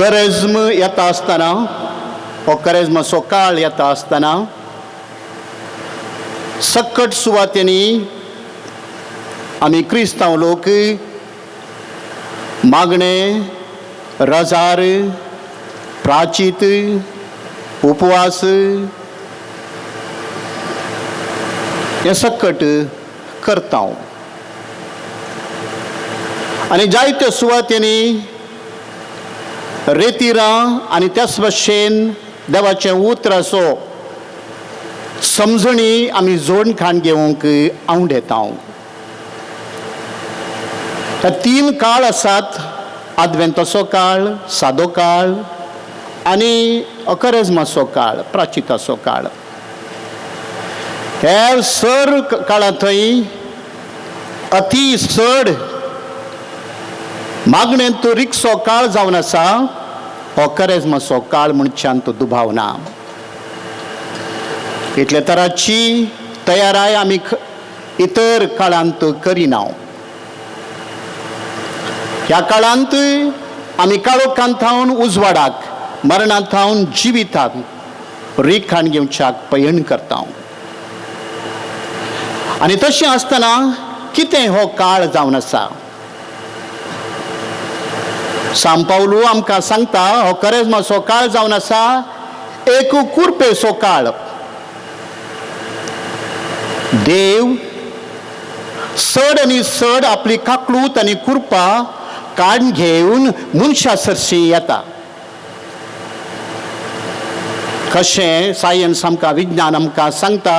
करेज्म येता आसतना हो करेज्माचो काळ येता आसतना सक्कट सुवातेंनी आमी क्रिस्तांव लोक मागणें, रजार, प्राचीत, उपवास हें सक्कट करता. आनी जायत्या सुवातेंनी रेतिरां आनी त्याच भशेन देवाचें उतर असो समजणी आमी जोड खाण घेवंक आंवडेता. ह्या तीन काळ आसात, आदवेंताचो काळ, सादो काळ आनी अकरेजमाचो काळ, प्राचिताचो काळ. हे सर काळांत थंय अती चड मागणेंत रिक्सो काळ जावन आसा, हो करेजमाचो काळ म्हणच्यान तो दुबाव ना. इतले तराची तयाराय आमी इतर काळांत करिना. ह्या काळांत आमी काळोखांत थावन उजवाडाक, मरणांत थावन जिविताक रिखाण घेवच्याक पयण करता. आनी तशें आसतना कितें हो काळ जावन आसा? सांव पावलू आमकां सांगता हो करेजमाचो काळ जावन आसा एक कुरपेचो काळ. देव चड आनी चड आपली काकलूत आनी कुरपा काडून घेवन मनशा सरशी येता. कशें सायन्स आमकां, विज्ञान आमकां सांगता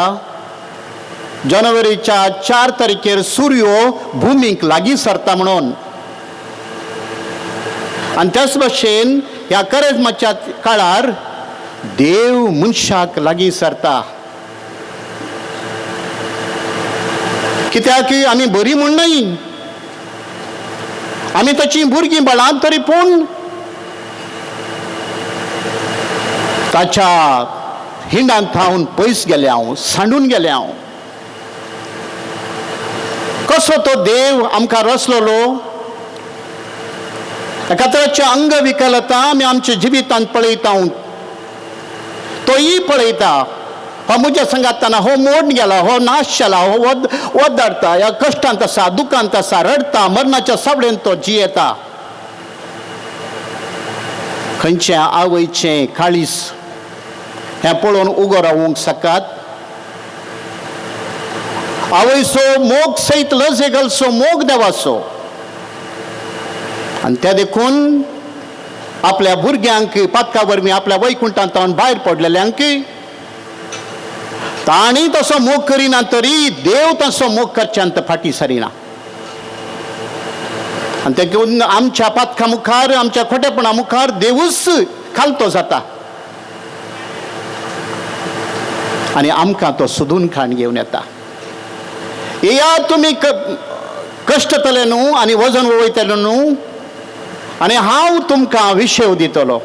जानेवारीच्या 4 तारखेर सुर्यो भुमीक लागीं सरता म्हणून. आनी त्याच भशेन ह्या करेजमाच्या काळार देव मनशाक लागीं सरता. कित्याक आमी बरी म्हूण न्हय, आमी ताची भुरगीं बाळां तरी पूण ताच्या हिंडांत थावन पयस गेले हांव, सांडून गेले हांव. कसो तो देव आमकां रचलोलो? एका तराचें अंग विकलता आमी आमच्या जिवितांत पळयता, तोय पळयता. हो म्हज्या संगाताना हो मोड गेला, हो नाश जाला, हो वदारता, ह्या कश्टांत आसा, दुखांत आसा, रडटा, मरणाच्या सावळेंत तो जियेता. खंयच्या आवयचें काळीस हें पळोवन उगो रावूंक शकात? आवयचो मोग सयत लजे घालचो मोग देवाचो. आनी त्या देखून आपल्या भुरग्यांक पातका वरवीं आपल्या वैकुंठांत भायर पडलेल्यांक तांणी तसो मोग करिना तरी देव तसो मोग करच्यांत फाटीं सरिना. आनी ते घेवन आमच्या पातका मुखार, आमच्या खोटेपणा मुखार देवूच खालतो जाता आनी आमकां तो सोदून खाण घेवन येता. येया तुमी कश्टतले न्हू आनी वजन वयतले न्हू आनी हांव तुमकां विशेव दितलो.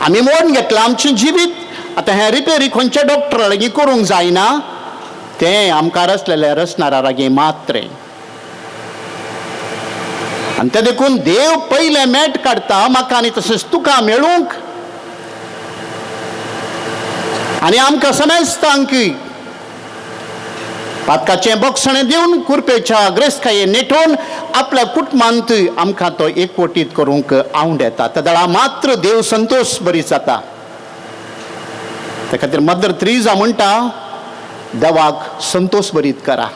आमी मोडून घेतलां आमचें जिवीत, आतां हें रिपेरी खंयच्या डॉक्टरा लागीं करूंक जायना, तें आमकां रचलेलें रचणारा लागीं मात्र. आनी तें देखून देव पयलें मेट काडटा म्हाका आनी तशेंच तुका मेळूंक आनी आमकां समेस्तांक पातकाचें बक्षणें दिवन कुरपेच्या ग्रेस्काये नेटोवन आपल्या कुटुंबांत आमकां तो एकवटीत करूंक आंवडेता. त्या दळा मात्र देव संतोश बरी जाता. त्या खातीर मदर त्रिजा म्हणटा देवाक संतोश बरीत करा.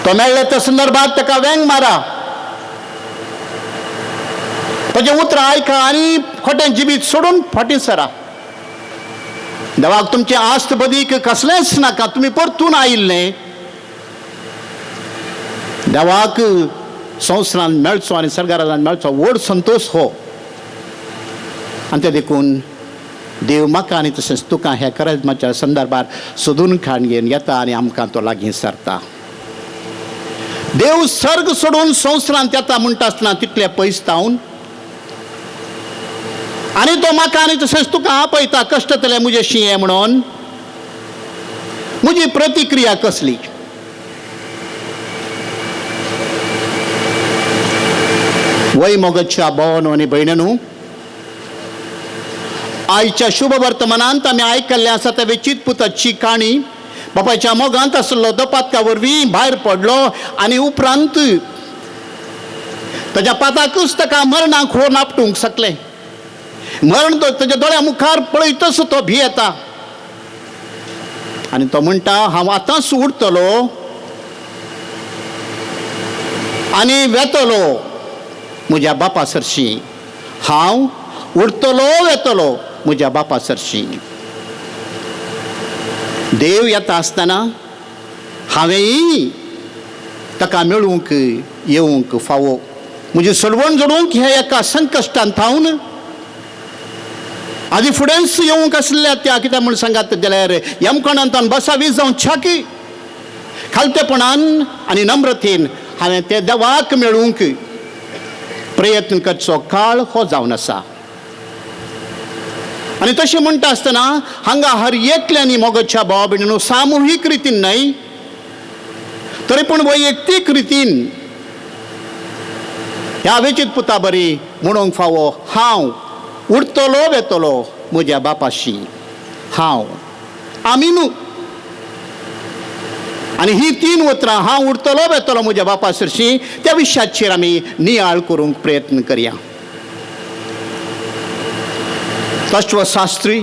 तो मेळ्ळे त्या संदर्भात ताका वेंग मारा, ताजें उतरां आयका आनी खोटें जिवीत सोडून फाटीं सरा. देवाक तुमचें आस्त बदीक कसलेंच नाका, तुमी परतून आयिल्लें. देवाक संवसारान मेळचो आनी सरकारान मेळचो व्हड संतोश हो. आनी तें देखून देव म्हाका आनी तशेंच तुका ह्या करेजमाच्या संदर्भार सोदून खाण घेवन येता आनी आमकां तो लागीं सरता. देव सर्ग सोडून संवसारांत येता म्हणटा आसतना तितले पयस तावन आनी तो म्हाका आनी तशेंच तुका आपयता कश्टतले म्हजे शिंये म्हणून. म्हजी प्रतिक्रिया कसली? वय मोगाच्या भावानो आनी भयणींनो, आयच्या शुभ वर्तमानांत आमी आयकल्लें आसा त्या वेचीत पुताची काणी. बापायच्या मोगांत आसलो तो पातका वरवीं भायर पडलो आनी उपरांत ताज्या पाताकूच ताका मरणाक व्हरून आपटूंक शकलें. मरण तो ताज्या दोळ्या मुखार पळयतच तो भियेता आनी तो म्हणटा, हांव आतांच उरतलो आनी वेतलो म्हज्या बापा सरशीं, हांव उरतलो वेतलो म्हज्या बापा सरशीं. देव येता आसतना हांवेंय ताका मेळूंक येवंक फावो, म्हजी सलवण जोडूंक ह्या एका संकश्टान थावन आदी फुडेंच येवंक आसल्या त्या कितें म्हूण सांगात जाल्यार यमकणांत बसावी जावन छाकी खालतेपणान आनी नम्रतेन हांवें ते देवाक मेळूंक प्रयत्न करचो काळ हो जावन आसा. आनी तशें म्हणटा आसतना हांगा हर एकल्यांनी मोगाच्या भावा भयणीनो सामुहीक रितीन न्हय तरी पूण वैयक्तीक रितीन ह्या वेचीत पुता बरी म्हणूंक फावो, हांव उरतलो वेतलो म्हज्या बापाशी, हांव आमी न्हू. आनी ही तीन उतरां हांव उरतलो वेतलो म्हज्या बापा सरशी त्या विशयाचेर आमी नियाळ करूंक प्रयत्न करया. तत्वशास्त्री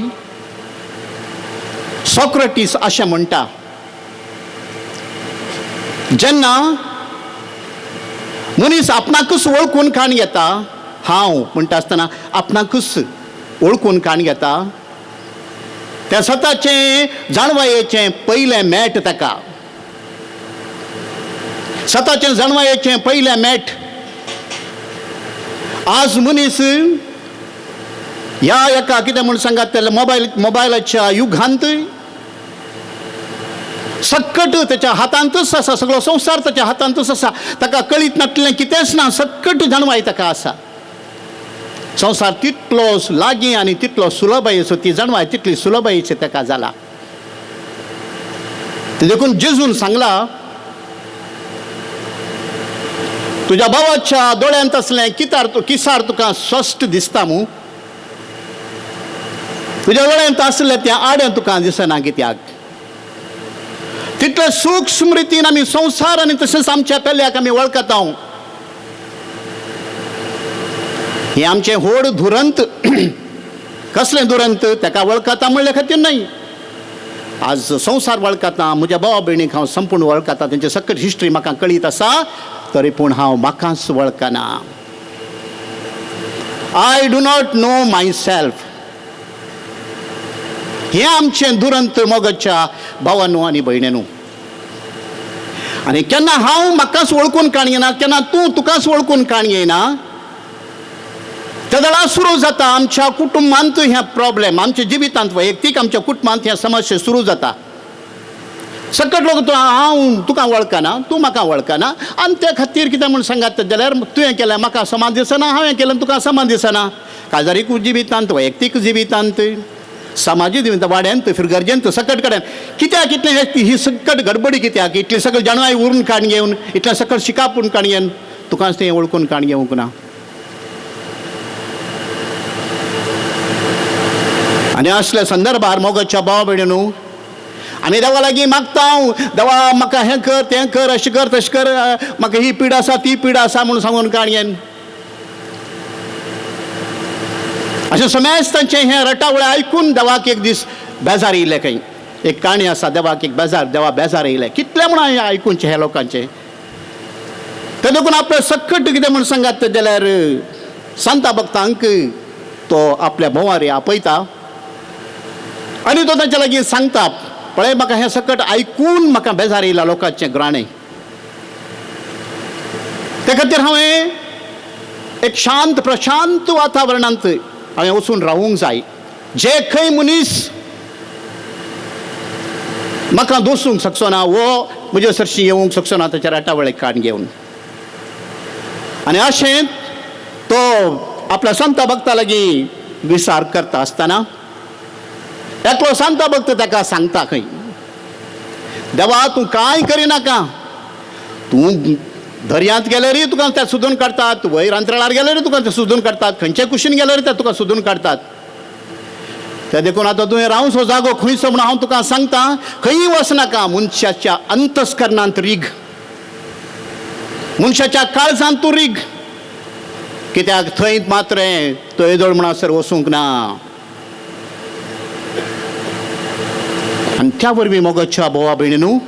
सॉक्रेटीस अशें म्हणटा, जेन्ना मनीस आपणाकूच वळखून काण घेता, हांव म्हणटा आसतना आपणाकूच वळखून काण घेता, त्या स्वताचें जाणवायेचें पयलें मेट ताका, स्वताचें जाणवायेचें पयलें मेट. आज मनीस ह्या एका कितें म्हूण सांगात जाल्यार मोबायलाच्या युगांत सक्कट ताच्या हातांतूच आसा, सगळो संवसार ताच्या हातांतूच आसा, ताका कळीत नासलें कितेंच ना, सक्कट जाणवाय ताका आसा. संवसार तितलो लागीं आनी तितलो सुलभायेचो, ती जाणवाय तितली सुलभायेची ताका जाला. देखून जेजून सांगला, तुज्या भावाच्या दोळ्यांत आसलें कितार किसार तुका स्पश्ट दिसता मू, तुज्या दोळ्यांत आसलें तें आडें तुका दिसना कित्याक? तितले सूख स्मृतीन आमी संवसार आनी तशेंच आमच्या पेल्याक आमी वळखता. हें आमचें व्हड दुरंत. कसलें दुरंत? ताका वळखता म्हणल्या खातीर न्हय. आज संवसार वळखता, म्हज्या भावा भयणीक हांव संपूर्ण वळखता, तेंची सकट हिस्ट्री म्हाका कळीत आसा, तरी पूण हांव म्हाकाच वळखना. I do not know myself. हें आमचें दुरंत मोगाच्या भावानू आनी भयणीनू. आनी केन्ना हांव म्हाकाच वळखून काण येना, केन्ना तूं तुकाच वळखून काण येना, त्या वेळार सुरू जाता आमच्या कुटुंबांत हें प्रॉब्लेम, आमच्या जिवितांत वैयक्तीक आमच्या कुटुंबांत ह्या समस्या सुरू जाता. सकट लोक तूं हांव तुका वळखना, तूं म्हाका वळखना, आनी त्या खातीर कितें म्हूण सांगात जाल्यार तुवें केलें म्हाका समा दिसना, हांवें केलें तुका समा दिसना. काजारीक जिवितांत, वैयक्तीक जिवितांत, समाजीक जिवितांत, वाड्यांत, फिरगर्जेंत, सकट कडेन कित्याक इतलें ही सकट गडबडी कित्याक? इतली सगळी जाणवाय उरून काण घेवन, इतलें सकट शिकाप उरून काण घेवन तुकाच तें वळखून काण घेवंक ना. आनी असल्या संदर्भार मोगाच्या भाव भयणीनू आमी देवा लागीं मागता, हांव देवा म्हाका हें कर तें कर, अशें कर तशें कर, म्हाका ही पिडा आसा ती पिडा आसा म्हूण सांगून काण घेन. अशें समेज तांचें हें रटावळें आयकून देवाक एक दीस बेजार येयलें. खंय एक काणी आसा, देवाक एक बेजार, देवा बेजार येयलें कितलें म्हूण हांवें आयकुचें ह्या लोकांचें. तें देखून आपलें सक्कट कितें म्हूण सांगात जाल्यार सांता भक्तांक तो आपल्या भोंवारी आपयता आनी तो तांच्या लागीं सांगता, पळय म्हाका हें सकट आयकून म्हाका बेजार येयला लोकांचें ग्राणें, ते खातीर हांवें एक शांत प्रशांत वातावरणांत हांवें वचून रावूंक जाय. जे खंय मनीस म्हाका दोसूंक शकचो ना वो म्हजे सरशी येवंक शकचो ना ताच्या राटावळेक काण घेवन. आनी अशें तो आपल्या संता भक्ता लागीं विचार करता आसतना एकलो संता भक्त ताका सांगता खंय, देवा तूं कांय करिनाका, तूं दर्यांत गेल्यारय तुका ते सोदून काडटात, वयर अंतराळार गेल्यारय तुका ते सोदून काडटात, खंयच्या कुशीन गेल्यार ते तुका सोदून काडटात. ते देखून आतां तुवें रावचो जागो खंयचो म्हणून हांव तुका सांगता, खंयी वचनाका. मनशाच्या अंतस्करणांत रीग, मनशाच्या काळजांत तूं रीग, कित्याक थंय मात्र तो येदोळ म्हणसर वचूंक ना. आनी त्या वरवीं मोगाच्या भावा भयणीनू,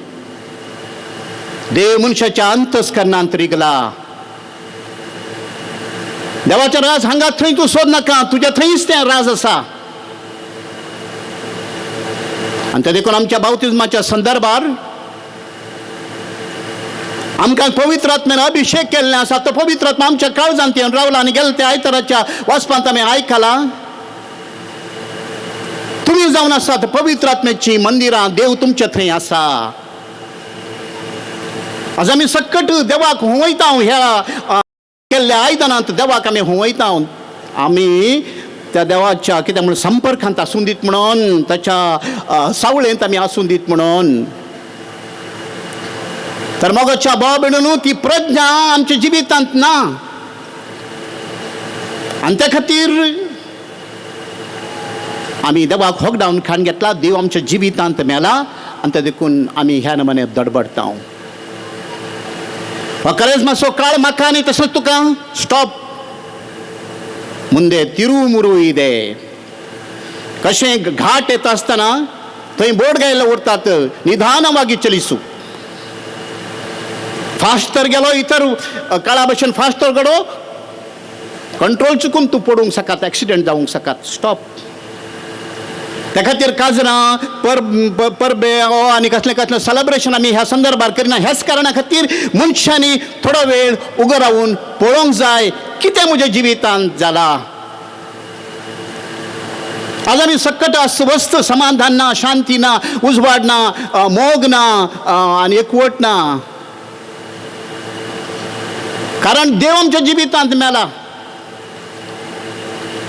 देव मनशाच्या अंतस्करणांत रिगला. देवाचें राज हांगा थंय तूं सोद नाका, तुज्या थंयच तें राज आसा. आनी ते देखून आमच्या बाप्तिज्माच्या संदर्भार आमकां पवित्र आत्म्यान अभिशेक केल्लें आसा. तो पवित्र आत्मा आमच्या काळजांत येवन रावला आनी गेले त्या आयताराच्या वाचपांत आमी आयकलां, तुमी जावन आसात पवित्र आत्म्याचीं मंदिरां, देव तुमचे थंय आसा. आज आमी सक्कट देवाक हुंवयता, ह्या केल्ल्या आयदनांत देवाक आमी हुंवयता. आमी त्या देवाच्या कितें म्हणून संपर्कांत आसूं दीत म्हणून, ताच्या सावळेंत आमी आसूं दीत म्हणून. तर मोगाच्या भाव भयणीनू, ती प्रज्ञा आमच्या जिवितांत ना. आनी त्या खातीर आमी देवाक होगडावन खाण घेतला, देव आमच्या जिवितांत मेला आनी ते देखून आमी ह्या नमने दडबडटा. खरेंच मातसो काळ म्हाका आनी तसोच तुका स्टॉप मुंदे तिरुमुरू दे. कशें घाट येता आसतना थंय बोर्ड गायले उरतात, निधान वागी चलिसू. फास्ट तर गेलो इतर काळा भशेन फास्ट तर गेलो, कंट्रोल चुकून तूं पडूंक शकात, एक्सिडंट जावंक शकात. स्टॉप. त्या खातीर काजरां परबे आनी कसलें कसलें सेलेब्रेशन आमी ह्या संदर्भार करिना. ह्याच कारणा खातीर मनशांनी थोडो वेळ उगो रावून पळोवंक जाय कितें म्हज्या जिवितांत जाला. आज आमी सक्कट अस्वस्थ, समाधान ना, शांती ना, उजवाड ना, मोग ना आनी एकवट ना, कारण देव आमच्या जिवितांत मेला.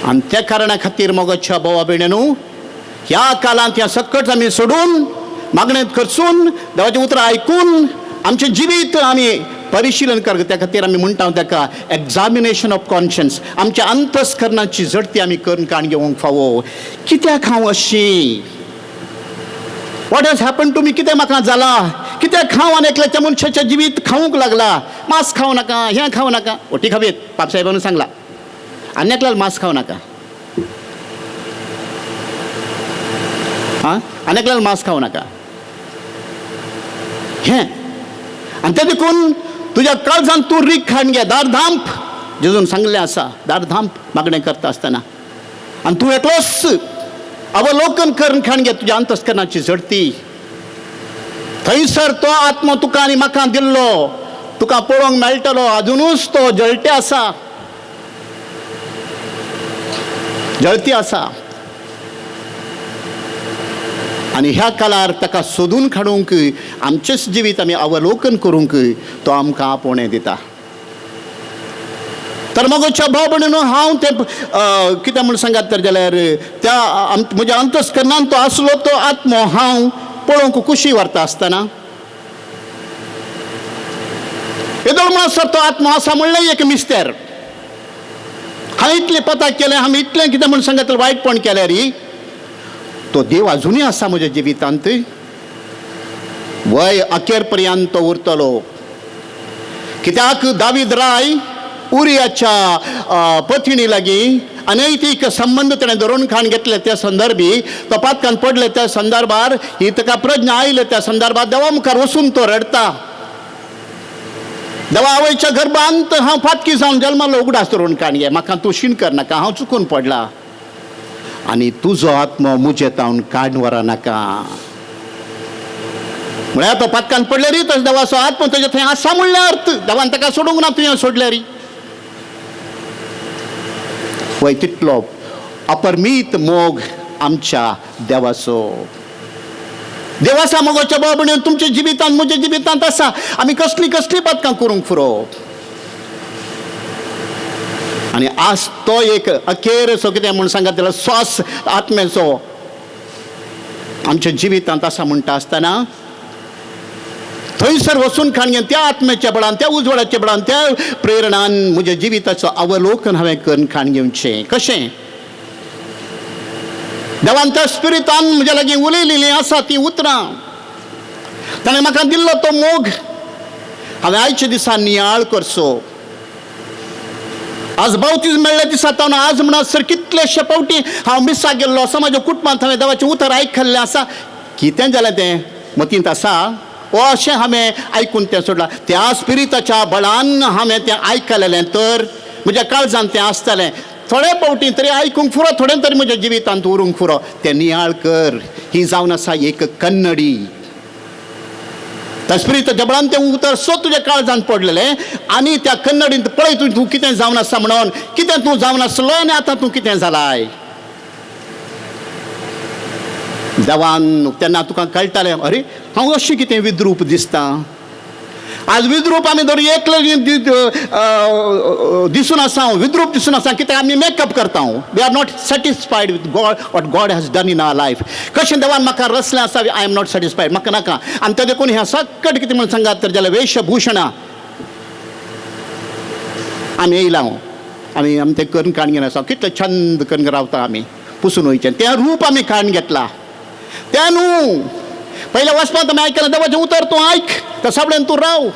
आनी त्या कारणा खातीर मोगाच्या भावा भयणीनू, ह्या काळांत ह्या सक्कट आमी सोडून मागणेंत खर्चून देवाचें उतरां आयकून आमचें जिवीत आमी परिशिलन कर. त्या खातीर आमी म्हणटा ताका एग्जामिनेशन ऑफ कॉन्शियन्स. आमच्या अंतस्करणाची झडती आमी करून काण घेवंक फावो. कित्याक हांव अशी, what has happen to me, कितें म्हाका जालां, कित्याक हांव आनी एकल्याच्या मनशाच्या जिवीत खावंक लागला. मांस खावं नाका, हें खावं नाका, ओटी खावयेत पापसाहेबान सांगला, आनी एकल्याक मांस खावं नाका, आं आनी एकल्याक मांस खावं नाका हें. आनी तें देखून तुज्या काळजान तूं रीक खाण घे, दार धांप, जेजून सांगलें आसा, दार धांप मागणें करता आसतना. आनी तूं एकलोच अवलोकन करून खाण घे तुज्या अंतस्करणाची झडती. थंयसर तो आत्मो तुका आनी म्हाका दिल्लो तुका पळोवंक मेळटलो. अजुनूच तो जळटे आसा, जळती आसा. आनी ह्या काळार ताका सोदून काडूंक आमचेच जिवीत आमी अवलोकन करूंक तो आमकां आपोवणें दिता. तर मोगाच्या भाव भयणीनो, हांव तें कितें म्हूण सांगात तर जाल्यार त्या म्हज्या अंतस्करणान तो आसलो तो आत्मो हांव पळोवंक कुशी व्हरता आसतना येदोळ म्हणसर तो आत्मो आसा म्हणलें एक मिस्तेर. हांवें इतलें पता केलें, हांवें इतलें कितें म्हूण सांगात वायटपण केल्यार तो देव अजुनूय आसा म्हज्या जिवितांत. वय अखेर पर्यंत तो उरतलो. कित्याक दावीद राय उरियाच्या पतिणी लागीं अनैतीक संबंद ताणें धरून खाण घेतले त्या संदर्भी तो पातकान पडले त्या संदर्भार ही ताका प्रज्ञा आयले त्या संदर्भार देवा मुखार वचून तो रडटा. देवा आवयच्या गर्भांत हांव पातकी जावन जल्मालो, उगडास धरून काण घे, म्हाका तूं शीण करनाका, हांव चुकून पडला आनी तुजो आत्मो मुजे तावन काड व्हर नाका. म्हळ्यार तो पातकान पडले री तसो देवाचो आत्मो तेजे थंय आसा म्हणल्यार अर्थ देवान ताका सोडूंक ना, तुवें सोडल्या री. वय तितलो अपरमीत मोग आमच्या देवाचो. देवासा मोगाच्या भाव भयणीनो, तुमच्या जिवितांत म्हज्या जिवितांत आसा. आमी कसली कसली पातकां करूंक फुरो. आनी आज तो एक अखेर सो कितें म्हूण सांगात जाल्यार स्वास आत्म्याचो आमच्या जिवितांत आसा म्हणटा आसतना थंयसर वचून खाण घेवन त्या आत्म्याच्या बळान, त्या उजवाडाच्या बळान, त्या प्रेरणान म्हज्या जिविताचो अवलोकन हांवें करून खाण घेवचें. कशें देवान त्या स्पिरितान म्हज्या लागीं उलयलेलीं आसा तीं उतरां, ताणें म्हाका दिल्लो तो मोग हांवें आयच्या दिसा नियाळ करचो. आज बावतीज मेळ्ळ्या दिसा तावन आज म्हणसर कितलेशे फावटी हांव मिसाक गेल्लो आसा, म्हज्या कुटुंबांत हांवें देवाचें उतर आयकल्लें आसा. कितें जालें तें मतींत आसा ओ अशें हांवें आयकून तें सोडलां. त्या स्पिरिताच्या बळान हांवें तें आयकलेलें तर म्हज्या काळजान तें आसतलें. थोडे फावटी तरी आयकूंक फुरो, थोडें तरी म्हज्या जिवितांत उरूंक फुरो. तें नियाळ कर. ही जावन आसा एक कन्नडी. त्या स्पिरिताच्या बळान तें उतर सो तुज्या काळजान पडलेलें आनी त्या कन्नडींत पळय तूं तूं कितें जावन आसा म्हणून, कितें तूं जावन आसलो आनी आतां तूं कितें जालाय. देवान तेन्ना तुका कळटालें, अरे हांव अशें कितें विद्रूप दिसता. आज विद्रूप आमी दर एकले दिसून आसा, विद्रूप दिसून आसा, कित्याक आमी मेकअप करता. We are not satisfied with God, what God has done in our life. कशें देवान म्हाका रचलें आसा, I am not satisfied, म्हाका नाका. आनी तें देखून हें सकट कितें म्हणून सांगात तर जाल्यार वेशभूषणा आमी येयला, आमी आमी तें करून काण घेवन आसा. कितलें छंद करून रावता आमी, पुसून वयचें तें रूप आमी काडून घेतलां. तें न्हू पयल्या वचपांत आमी आयकलां देवाचें उतर तूं आयक, त्या साबळेन तूं राव.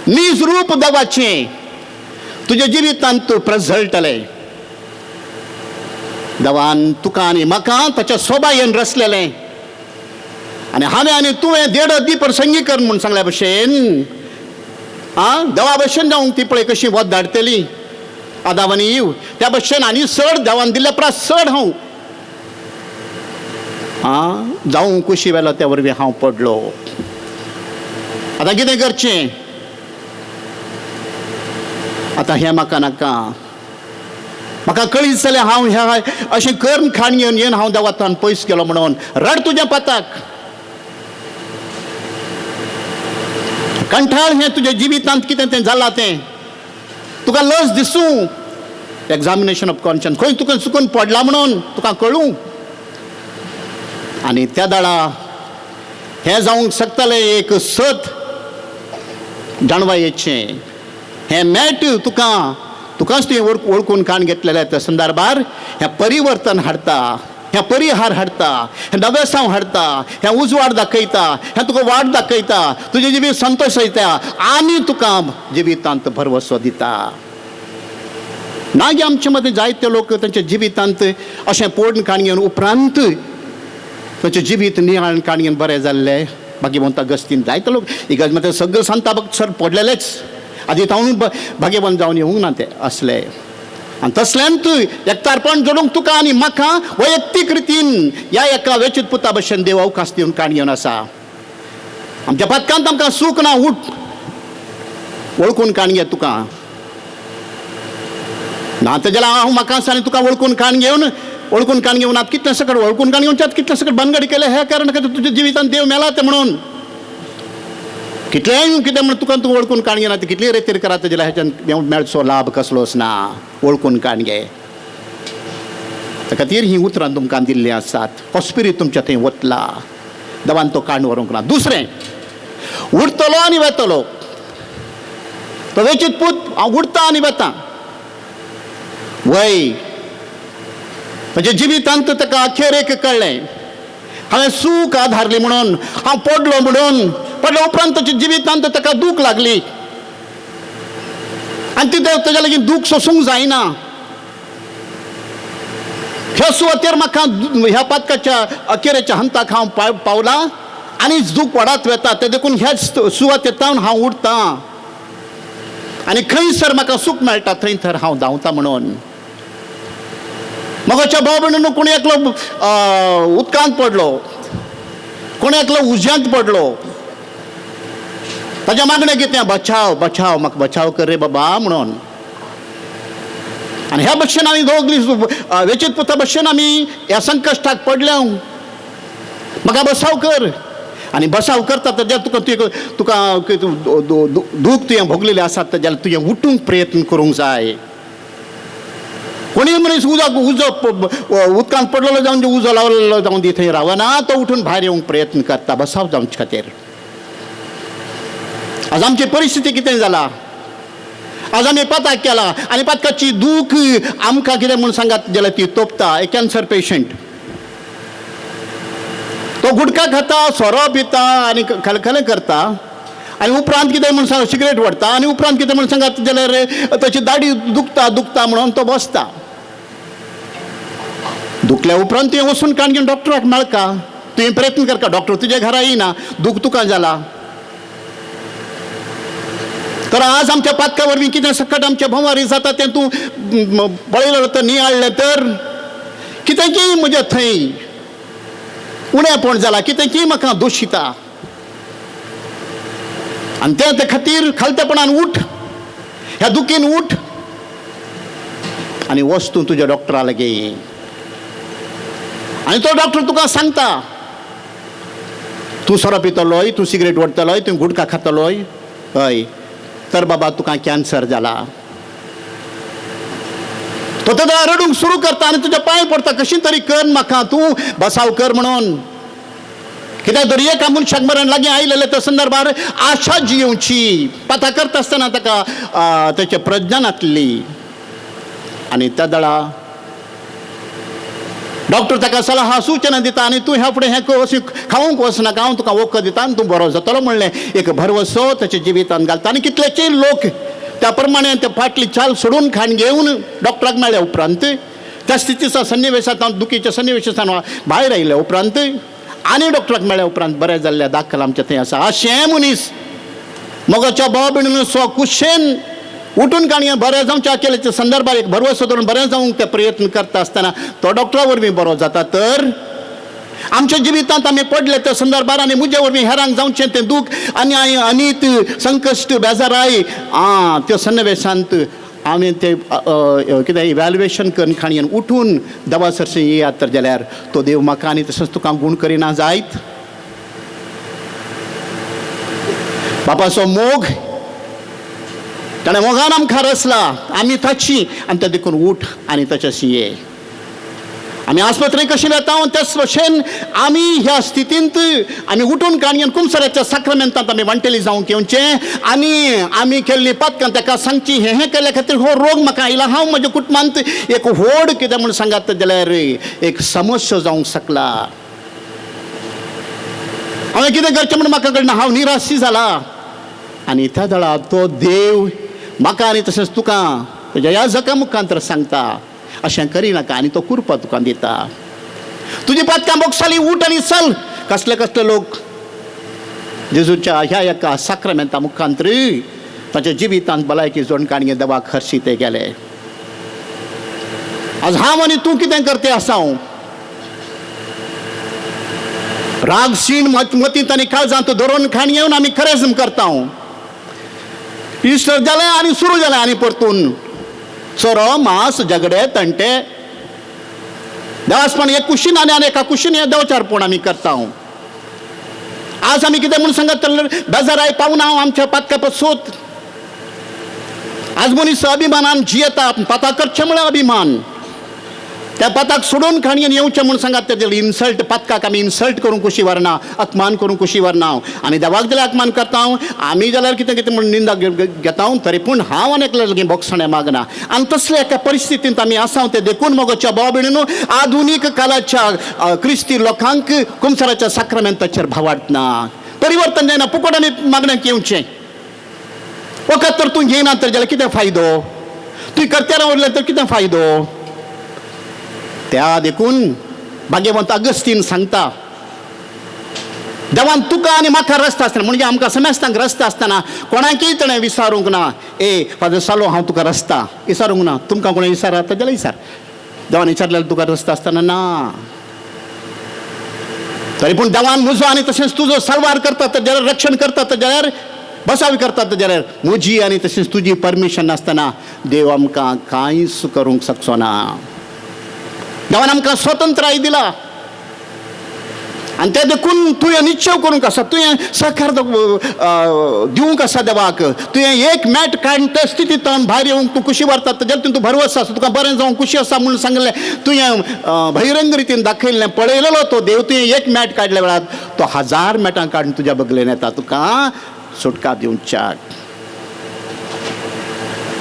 नीज रूप देवाचें तुज्या जिवितांत तूं प्रजळटलें. देवान तुका आनी म्हाका ताच्या सोबायेन रचलेलें आनी हांवें आनी तुवें देड दी प्रसंगी कर म्हूण सांगल्या भशेन आं देवा भशेन जावंक ती पळय कशी वत धाडटली आदाव आनी इव, त्या भशेन आनी चड देवान दिल्ल्या परस चड हांव आं जावं कुशी वेलो त्या वरवीं हांव पडलो. आतां कितें करचें? आतां हें म्हाका नाका, म्हाका कळीत जालें हांव ह्या अशें करून खाण घेवन येवन हांव देवातान पयस गेलो म्हणून. रड तुज्या पाताक, कंठाळ हें तुज्या जिवितांत कितें तें जालां तें तुका लज दिसूं. एग्जामिनेशन ऑफ कॉन्शियन्स, खंय तुका चुकून पडला म्हणून तुका कळूं. आनी त्या दाळा हें जावंक शकतलें एक सत जाणवायेचें हें मॅट तुका, तुकाच तुवें वळखून काण घेतलेलें त्या संदर्भार हें परिवर्तन हाडटा, हें परिहार हाडटा, हें नवेसांव हाडटा, हें उजवाड दाखयता, हें तुका वाट दाखयता, तुजें जिवीत संतोश येता आनी तुका जिवितांत भरवसो दिता. मागीर आमचे मदीं जायते लोक तांच्या जिवितांत अशें पोडून काण घेवन उपरांत तांचें जिवीत नियाळ काण घेवन बरें जाल्लें. भाग्यवंत गस्तीन जायते लोक इगर्ज मात्र सगळे सांता सर पडलेलेच आदी तावनूय भाग्यवंत जावन येवंक ना ते असले. आनी तसल्यान एकतारपण जोडूंक तुका आनी म्हाका वैयक्तीक रितीन ह्या एका वेचीत पुता भशेन देव अवकाश दिवन काण घेवन आसा. आमच्या पातकांत आमकां सूख ना, उठ वळखून काण घे तुका ना तर जाल्यार हांव म्हाका आसा आनी तुका वळखून काण घेवन, वळखून काण घेवन आतां कितलें सकट वळखून काण घेवन कितलें सकट भानगडी केलें हें कारण खातीर तुज्या जिवितांत देव मेला तें म्हणून कितलेंय कितें म्हणून तुका तूं वळखून काण घेना कितलीय रेतीर करात जाल्यार ह्याच्यान मेळचो लाभ कसलोच ना. वळखून काण घे. त्या खातीर हीं उतरां तुमकां दिल्लीं आसात. हो स्पिरीत तुमच्या थंय वतला, देवान तो काण व्हरूंक ना. दुसरें, उरतलो आनी वेतलो. तो वेचीत पूत हांव उरता आनी वेता वय म्हज्या जिवितांत ताका अखेरेक कळ्ळें हांवें सूख आधारली म्हणून, हांव पडलो म्हणून. पडल्या उपरांत ताच्या जिवितांत ताका दूख लागली आनी ती ताच्या लागीं दूख सोसूंक जायना. ह्या सुवातेर म्हाका ह्या पातकाच्या अखेरेच्या हंताक हांव पावला आनी दूख वाडत वेता, तें देखून ह्याच सुवातेर हांव उरतां आनी खंयसर म्हाका सूख मेळटा थंय थर हांव धांवता म्हणून. मगाच्या भाव भयणीनो, कोणी एकलो उदकांत पडलो, कोणी एकलो उज्यांत पडलो, ताच्या मागणें कितें? बचाव बचाव, म्हाका बचाव कर रे बाबा म्हणून. आनी ह्या भशेन आमी दोगली वेचीत पुता भशेन आमी ह्या संकश्टाक पडल्या, म्हाका बसाव कर. आनी बसाव करता तर तुका तुका दूख तुवें भोगलेलें आसा जाल्यार तुवें उठूंक प्रयत्न करूंक जाय. कोणीय मनीस उजो उजो उदकांत पडलेलो जावन उजो लावलेलो जावन दी थंय रावना, तो उठून भायर येवंक प्रयत्न करता बसाव जावचे खातीर. आज आमची परिस्थिती कितें जाला? आज आमी पाताक केला आनी पातकाची दूख आमकां कितें म्हूण सांगात जाल्यार ती तोपता. एक कॅन्सर पेशंट तो गुटखा खाता, सोरो पिता आनी खलखलें करता आनी उपरांत कितें म्हूण सांग सिगरेट ओडटा आनी उपरांत कितें म्हूण सांगात जाल्यार ताची दाडी दुखता दुखता म्हणून तो बसता. दुखल्या उपरांत तुवें वचून काणकोण डॉक्टराक मेळका, तुवें प्रयत्न करका, डॉक्टर तुज्या घरा येयना, दूख तुका जाला. तर आज आमच्या पातका वरवीं कितें सकट आमच्या भोंवारी जाता तें तूं पळयलें तर नियाळ्ळें तर कितें की म्हज्या थंय उणेपण जाला, कितें की म्हाका दोशिता आनी ते खातीर खालतेपणान उठ, ह्या दुखीन उठ आनी वच तूं तुज्या डॉक्टरा लागीं. आनी तो डॉक्टर तुका सांगता तूं सोरो पितलोय, तूं सिगरेट ओडटलोय, तूं गुटखा खातलोय, हय तर बाबा तुका कॅन्सर जाला. तो तेन्ना रडूंक सुरू करता आनी तुज्या पांय पडटा, कशी तरी कर म्हाका तूं बसाव कर म्हणून. कित्याक दर एका मनशाक मरण लागीं आयलेले त्या संदर्भार आशा जियोवची पाता करता आसतना ताका तेचें प्रज्ञा नासली. आनी त्या दळा डॉक्टर ताका सलाह सुचना दिता आनी तूं ह्या फुडें हें अशें खावंक वचनाका, हांव तुका वखद दिता आनी तूं बरो जातलो म्हणलें एक भरवसो ताच्या जिवितान घालता. आनी कितलेचे लोक त्या प्रमाणे ते फाटली चाल सोडून खाण घेवन डॉक्टराक मेळ्ळ्या उपरांत त्या स्थितीचा सन्निवेशांत दुखीच्या सन्निवेशांत भायर आयल्या उपरांत आनी डॉक्टराक मेळ्ळ्या उपरांत बरें जाल्ल्या दाखल आमच्या थंय आसा. अशें मनीस मोगाच्या भाव भयणीन स्व कुशेन उठून काणये बरें जावच्या केल्याच्या संदर्भार एक भरवसो धरून बरें जावंक ते प्रयत्न करता आसतना तो डॉक्टरा वरवीं बरो जाता. तर आमच्या जिवितांत आमी पडले त्या संदर्भार आनी म्हजे वरवीं हेरांक जावचें तें दूख आनी अनीत संकश्ट बेजाराय आं त्या सन्निवेशांत आमी तें कितें इव्हॅल्युएशन करून खाणयेन उठून देवा सरशीं येयात तर जाल्यार तो देव म्हाका आनी तशेंच तुका गूण करिना जायत. बापाचो मोग ताणें मोगान आमकां रचला, आमी ताची आनी तें देखून उठ आनी ताच्याशी ये. आमी आस्पत्रेक कशी वेता त्याच भशेन आमी ह्या स्थितींत आमी उठून काणयेन कुमसराच्या साक्रामेंतांत आमी वांटेली जावंक येवचें आनी आमी केल्ली पातकां ताका सांगची हें हें केल्ल्या खातीर हो रोग म्हाका आयला, हांव म्हज्या कुटुंबांत एक व्हड कितें म्हूण सांगात जाल्यार एक समस्या जावंक शकला, हांवें कितें करचें म्हूण म्हाका कळना, हांव निराशी जाला. आनी त्या दळा तो देव म्हाका आनी तशेंच तुका तुज्या ह्या जका मुखांतर सांगता अशें करिनाका आनी तो कुरपा तुका दिता. तुजी पातकां बोगसाली, उठ आनी चल. कसले कसले लोक जेजूच्या ह्या एका साक्रामेंता मुखांतर ताच्या जिवितांत भलायकी जोड काणये देवाक हरशी ते गेले. आज हांव आनी तूं कितें करते आसा? हांव राग शीण मतींत आनी काळजांत धरून खाण येवन आमी खरेजम करता. इश्टर जालें आनी सुरू जालें आनी परतून सोरो मांस झगडे तंटे देवासपण एक कुशीन आनी आनी एका कुशीन हें देवचारपण आमी करता. आज आमी कितें म्हूण सांगत बेजाराय पावना हांव आमच्या पातका पसूत. आज मनीस अभिमानान जियेता, पाता करचें म्हळ्यार अभिमान, त्या पाताक सोडून खाणयेन येवचें म्हूण सांगात तेजें इन्सल्ट पातकाक आमी इन्सल्ट करूंक कुशी व्हरना, अपमान करूंक कुशी व्हरना. आनी देवाक जाल्यार अपमान करता आमी जाल्यार कितें कितें म्हूण निंदा घेता, तरी पूण हांव आनी एकल्या लागीं बोगसणें मागना. आनी तसल्या एका परिस्थितींत आमी आसा तें देखून मोगोच्या भाव भयणीनो आधुनीक काळाच्या क्रिस्ती लोकांक कुमसराच्या साक्रामेंताचेर भावाडना, परिवर्तन जायना, फुकट आमी मागण्याक येवचें. वखद तर तूं घेयना तर जाल्यार कितें फायदो? तुवें करतेरा उरलें तर कितें फायदो? त्या देखून भाग्यवंत अगस्तीन सांगता देवान तुका आनी म्हाका रस्ता आसतना म्हणजे आमकां समेस्तांक रस्ता आसतना कोणाकय ताणें विचारूंक ना, ए फादर सालो हांव तुका रस्ता विचारूंक ना, तुमकां कोणें विचारता जाल्यार विचार. देवान विचारल्यार तुका रस्ता आसतना ना, तरी पूण देवान म्हजो आनी तशेंच तुजो साल्वार करता तर जाल्यार, रक्षण करता तर जाल्यार, बसावी करता तर जाल्यार म्हजी आनी तशेंच तुजी परमिशन नासतना देव आमकां कांयच करूंक शकचो ना. देवान आमकां स्वतंत्राय दिला आनी तें देखून तुवें निश्चय करूंक आसा, तुवें सहकार दिवंक आसा देवाक. तुवें एक मॅट काडून त्या स्थितींतल्यान भायर येवंक तूं खुशी व्हरता जाल्यार तूं भरवस आसा, तुका बरें जावंक खुशी आसा म्हणून सांगलें तुवें बहिरंग रितीन दाखयल्लें पळयलेलो तो देव तुवें एक मॅट काडल्या वेळार तो 1000 मॅटां काडून तुज्या बगलेन येता, तुका सुटका दिवच्याक.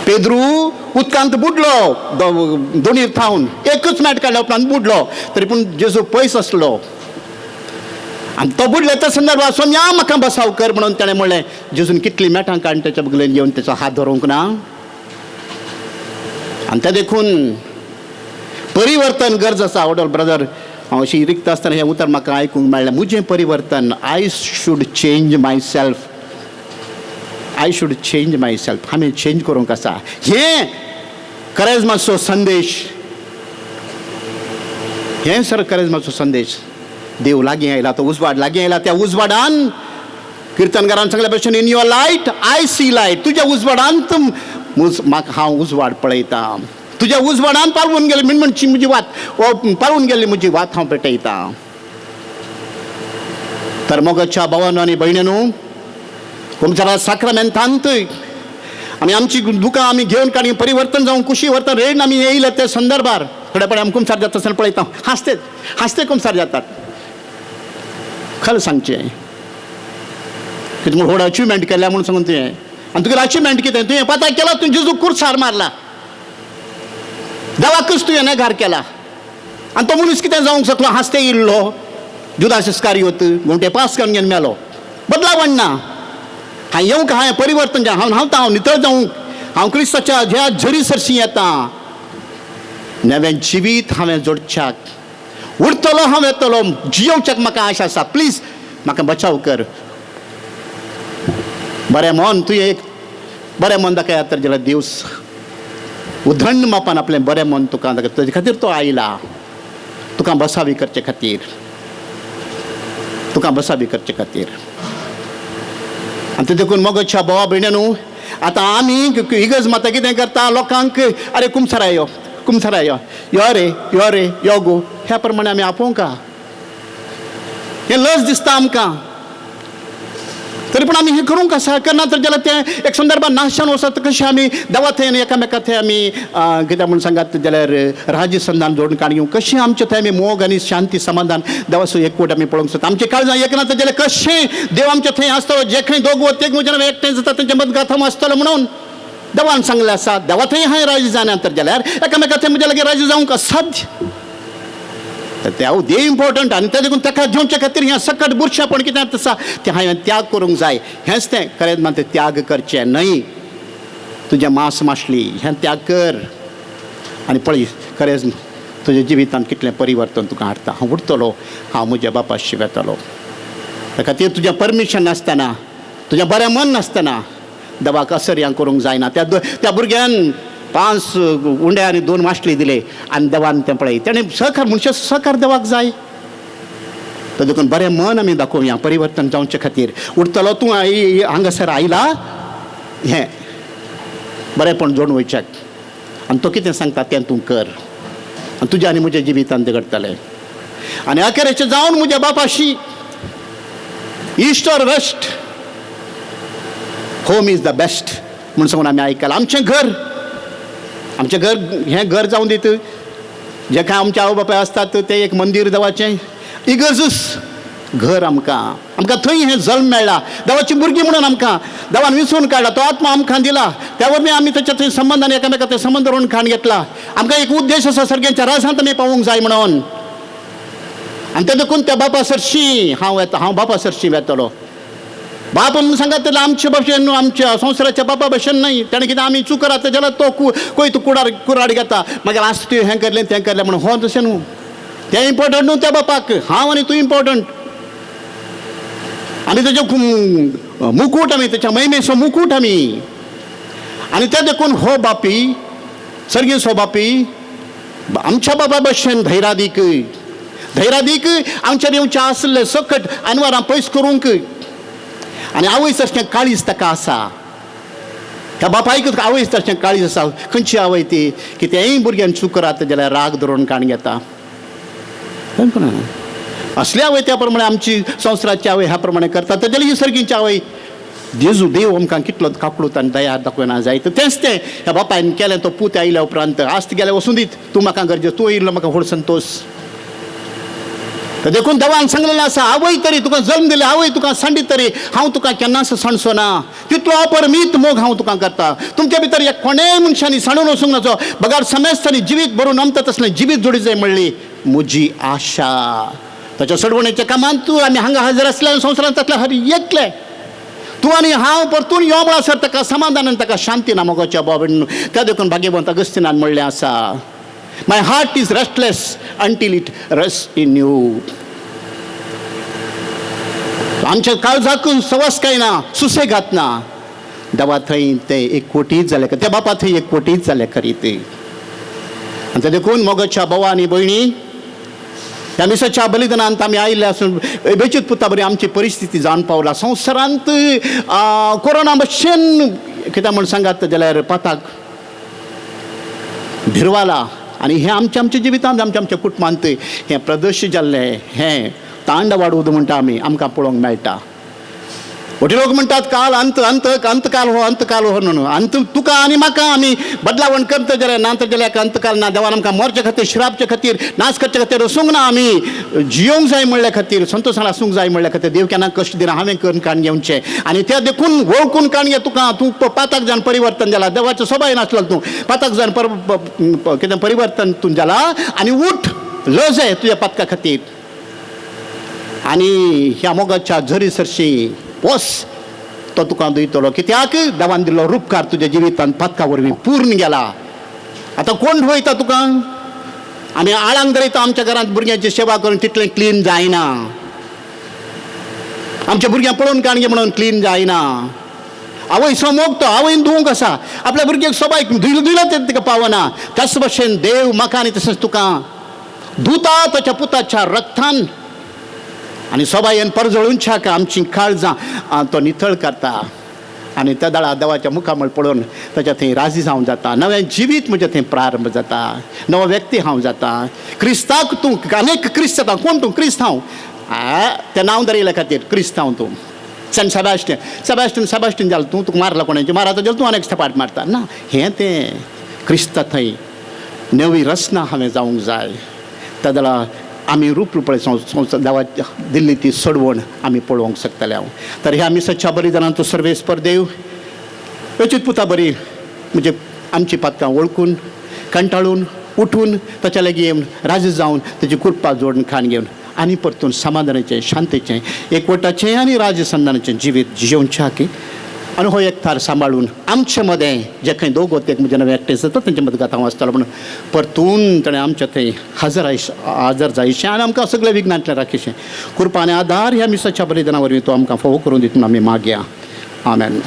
पेद्रू उदकांत बुडलो, दोणीर थावन एकच मॅट काडल्या उपरांत बुडलो, तरी पूण जेजू पयस आसलो आनी तो बुडले त्या संदर्भात सोम्या म्हाका बसाव कर म्हणून ताणें म्हणलें. जेजून कितलीं मेटां काडून तेच्या बगलेन येवन तेचो हात धरूंक ना. आनी तें देखून परिवर्तन गरज आसा. ओडल ब्रदर, हांव अशी रिक्त आसतना हें उतर म्हाका आयकूंक मेळ्ळें, म्हजें परिवर्तन, I should change myself, I should change myself. आमी चेंज करूंक आसा. हें करेजमाचो संदेश, हें सर करेजमाचो संदेश. देव लागीं आयला, तो उजवाड लागीं आयला. त्या उजवाडान किर्तनकारान सांगल्या भशेन, in your light I see light. तुज्या उजवाडांत म्हाका हांव उजवाड पळयतां. तुज्या उजवाडान पालवून गेली मिणमिणची म्हजी वात, पालवून गेल्ली म्हजी वात हांव पेटयतां. तर मोगाच्या भावानो आनी भयणीनू, कुमसारा साक्रामेंतांत आमी आमची दुकां आमी घेवन काणी परिवर्तन जावंक कुशी व्हरता रेण आमी येयले त्या संदर्भार. थोड्या पळे आमी कुमसार जाता आसतना पळयता, हांसते हांसते कुमसार जातात. खरें सांगचें कितें म्हूण व्हड अचिवमेंट केल्या म्हूण सांगून तुवें, आनी तुगेलें अचिवमेंट कितें? तुवें पता केला, तुवें जेजू कुर्सार मारला, देवाकूच तुवें नेगार केला. आनी तो मनीस कितें जावंक शकलो? हांसते इल्लो जुदास इस्कारियोत घुंवटे पास करून घेवन मेलो. बदलावण ना. हांवें येवंक, हांवें परिवर्तन जावं, हांव न्हांवता, हांव नितळ जावंक, हांव क्रिस्ताच्या ह्या झरी सरशीं येता, नवें जिवीत हांवें जोडच्याक, उरतलो हांव येतलो, जियोवच्याक म्हाका आशा आसा. प्लीज म्हाका बचाव कर. बरें मन तुवें एक बरें मन दाखयात तर जाल्यार देव उदंड मापान आपलें बरें मन तुका दाखयता. तेजे खातीर तो आयला, तुका बसावी करचे खातीर, तुका बसावी करचे खातीर. आनी ते देखून मोगाच्या भावा भयण्या न्हू, आतां आमी इगर्ज माता कितें करता लोकांक, अरे कुमसारा यो, कुमसारा यो, यो रे, यो रे, यो गो, ह्या प्रमाणे आमी आपोवंका. हें लज दिसता आमकां, तरी पूण आमी हें करूंक आसा. करना तर जाल्यार तें एक संदर्भात नाशान वचत. कशें आमी देवा थंय आनी एकामेका थंय आमी कितें म्हूण सांगात जाल्यार राजी संधान जोडून काडून घेवंक कशें आमचें थंय आमी मोग आनी शांती समाधान देवाचो एकवट आमी पळोवंक शकता. आमचें काळजां एक ना तर जाल्यार कशें देव आमचें थंय आसतलो? जे खंय दोग वा तेग म्हज्या एकठांय जाता तेंच्या मदगात हांव आसतलो म्हणून देवान सांगलें आसा. देवा थंय हांवें राजी जायना तर जाल्यार एकामेका थंय म्हज्या लागीं राजी जावंक असाध्य. तर ते हांव देव इम्पॉर्टंट आनी तें देखून ताका घेवचे खातीर हें सकट बुरशेपण कितें आसा तें हांवें त्याग करूंक जाय. हेंच तें खरें मात त्याग करचें न्हय. तुजें मांस मासली हें त्याग कर आनी पळय खरेंच तुज्या जिवितांत कितलें परिवर्तन तुका हाडटा. हांव उरतलो, हांव म्हज्या बापाशी वेतलो. त्या खातीर तुजें परमिशन नासतना, तुजें बरें मन नासतना देवाक असर्यां करूंक जायना. त्या त्या भुरग्यान 5 उंडे आनी 2 मासली दिले आनी देवान तें पळय तेणें सहकार, मनशाचो सहकार देवाक जाय. तर देखून बरें मन आमी दाखोवया परिवर्तन जावचे खातीर. उरतलो तूं हांगासर आयला हें बरेंपण जोडून वयच्याक आनी तो कितें सांगता तें तूं कर आनी तुज्या आनी म्हज्या जिवितांत तें घडटलें. आनी अखेरेचें जावन म्हज्या बापाशी, east or west, home is the best म्हूण सांगून आमी आयकलां. आमचें घर, आमचें घर हें घर जावन दीत जे कांय आमचे आवय बापाय आसतात तें एक मंदीर देवाचें, इगर्जूच घर आमकां. आमकां थंय हें जल्म मेळ्ळा, देवाची भुरगीं म्हणून आमकां देवान विसरून काडला, तो आत्मा आमकां दिला. त्या वरवीं आमी तेच्या थंय संबंद आनी एकामेका थंय संबंद दवरून खाण घेतला. आमकां एक उद्देश आसा, सर्ग्यांच्या राजांत आमी पावूंक जाय म्हणून. आनी तें देखून त्या बापा सरशीं हांव येता, हांव बापा सरशीं वेतलो. बाप म्हणून सांगात जाल्यार आमचे भशेन न्हू, आमच्या संवसाराच्या बापा भशेन न्हय. ताणें कितें आमी चूक करात जाल्यार तो खंय तूं कुराड घेता, मागीर आज तुवें हें करलें तें करलें म्हणून. हो तशें न्हू, तें इम्पोर्टंट न्हू त्या बापाक, हांव आनी तूं इम्पोर्टंट. आनी तेजे मुकूट आमी, तेच्या महिमेचो मुकूट आमी. आनी तें देखून हो बापी, सर्गेस्त हो बापी आमच्या बाबा भशेन धैरादीक, धैरादीक आमच्या येवचें आसलें सकट आनवारां पयस करूंक. आनी आवय सारकें काळीज ताका आसा, ह्या बापायक आवय सारकें काळीज आसा. खंयची आवय ती कितेंय भुरग्यान चूक करात जाल्यार राग धरून काण घेता. असली आवय त्या प्रमाणे आमची संवसाराची आवय ह्या प्रमाणे करता. तर जाल्यार ही सर्गीची आवय जेजू देव आमकां कितलो काकळूत आनी दया दाखयना जायत. तेंच तें ह्या बापायन केलें. तो पूत आयल्या उपरांत आज गेले वचूं दीत, तूं म्हाका गरजे, तूं येयल्लो म्हाका व्हड संतोश. तर देखून देवान सांगलेलें आसा, आवय तरी तुका जल्म दिले, आवय तुका सांडीत तरी हांव तुका केन्नाच सांडचो ना, तितलो अपरमीत मोग हांव तुका करता. तुमचे भितर एक कोणेय मनशांनी सांडून वचूंक नाचो, बगार समेस्तांनी जिवीत भरून अमता तसलें जिवीत जोडी जाय म्हणली म्हजी आशा. ताच्या सोडवणेच्या कामांत तूं आमी हांगा हजर आसल्या संवसारांत तसले हर एकले तूं आनी हांव परतून यो म्हणसर ताका समाधान आनी ताका शांती ना मोगाच्या बाबा. त्या देखून भाग्यवंत अगस्तिनान म्हणलें आसा, my heart is restless until it rest in you. आमच्या काळजाक सवस काय ना, सुसेगात ना. देवा थंय ते एक कोटीच जाले, त्या बापा थंय एक कोटीच जाले खरी ते. आनी ते देखून मोगाच्या भावा आनी भयणी, ह्या मिसाच्या बलिदानांत आमी आयिल्ले आसून बेचीत पुता बरी आमची परिस्थिती जावन पावला. संवसारांत कोरोना भशेन कितें म्हण सांगात जाल्यार पाताक भिरवाला आनी हें आमच्या आमच्या जिवितांत आमच्या आमच्या कुटुंबांत हें प्रदर्शीत जाल्लें हें तांड वाडूद म्हणटा आमी, आमकां पळोवंक मेळटा. व्हडले लोक म्हणटात काल अंत अंत अंतकाल हो अंतकाल हो म्हणून. अंत तुका आनी म्हाका आमी बदलावण करता जाल्यार ना तर जाल्यार अंतकाल ना. देवान आमकां मरचे खातीर, श्रापचे खातीर, नाश करचे खातीर वसूंक ना, आमी जियोंक जाय म्हणल्या खातीर, संतोशान आसूंक जाय म्हणल्या खातीर देव केन्ना कश्ट दिना. हांवें करून काण घेवचें आनी त्या देखून वळखून काण घे तुका. तूं पाताक जावन परिवर्तन जाला, देवाचें सोबाय नासलो तूं पाताक जावन कितें परिवर्तन तूं जाला आनी उठ लज आहे तुज्या पातका खातीर आनी ह्या मोगाच्या झरी सरशी वस तो तुका दितलो. कित्याक देवान दिल्लो रुपकार तुज्या जिवितांत पातका वरवीं पूर्ण गेला. आतां कोण धुवयता तुका? आमी आळांक धरयता आमच्या घरांत भुरग्यांची सेवा करून तितलें क्लीन जायना. आमच्या भुरग्यांक पळोवन काणगे म्हणून क्लीन जायना. आवय मोग तो आवयन धुवंक आसा, आपल्या भुरग्याक सोबायक धुयलें धुयलें तें तिका पावना. त्याच भशेन देव म्हाका आनी तशेंच तुका धुता ताच्या पुताच्या रक्तान आनी सोबायेन परजळूनच्याक आमची काळजां तो नितळ करता आनी त्या दळा देवाच्या मुखामळ पळोवन ताच्या थंय राजी जावन जाता. नवें जिवीत म्हजें थंय प्रारंभ जाता, नवो व्यक्ती हांव जाता. क्रिस्ताक तूं अनेक क्रिस्त जाता. कोण तूं? क्रिस्त हांव. तें नांव दरयल्या खातीर क्रिस्त हांव. तूं सेंट सेबास्टियन, सेबास्टियन सेबास्टियन जालो तूं, तुका मारला कोणाचे मारता जाल्यार तूं अनेक थपाट मारता ना. हें तें क्रिस्ता थंय नवी रचना हांवें जावंक जाय. त्या दळा आमी रूप रुपळे संवसार देवा दिल्ली ती सोडवण आमी पळोवंक शकतले हांव. तर ह्या मिसाच्या बलिदानांत सर्वेस्पर देव अचीत पुता बरी म्हणजे आमची पातकां वळखून कंटाळून उठून ताच्या लागीं येवन राजी जावन ताची कृपा जोडून खाण घेवन आनी परतून समाधानाचें, शांतीचें, एकवटाचें आनी राजसंधानाचें जिवीत जियोवच्या की आनी हो एकठार सांबाळून आमचे मदें जे खंय दोग ते म्हजे नवे एकटे जाता तेंचे मदगात हांव आसतालो म्हणून परतून ताणें आमच्या थंय हजर हजर जायशें आनी आमकां सगळें विघ्नांतलें राखीशें. कृपा आनी आदार ह्या मिसाच्या बलिदाना वरवीं तो आमकां फावो करून दितना आमी मागया. आमेन.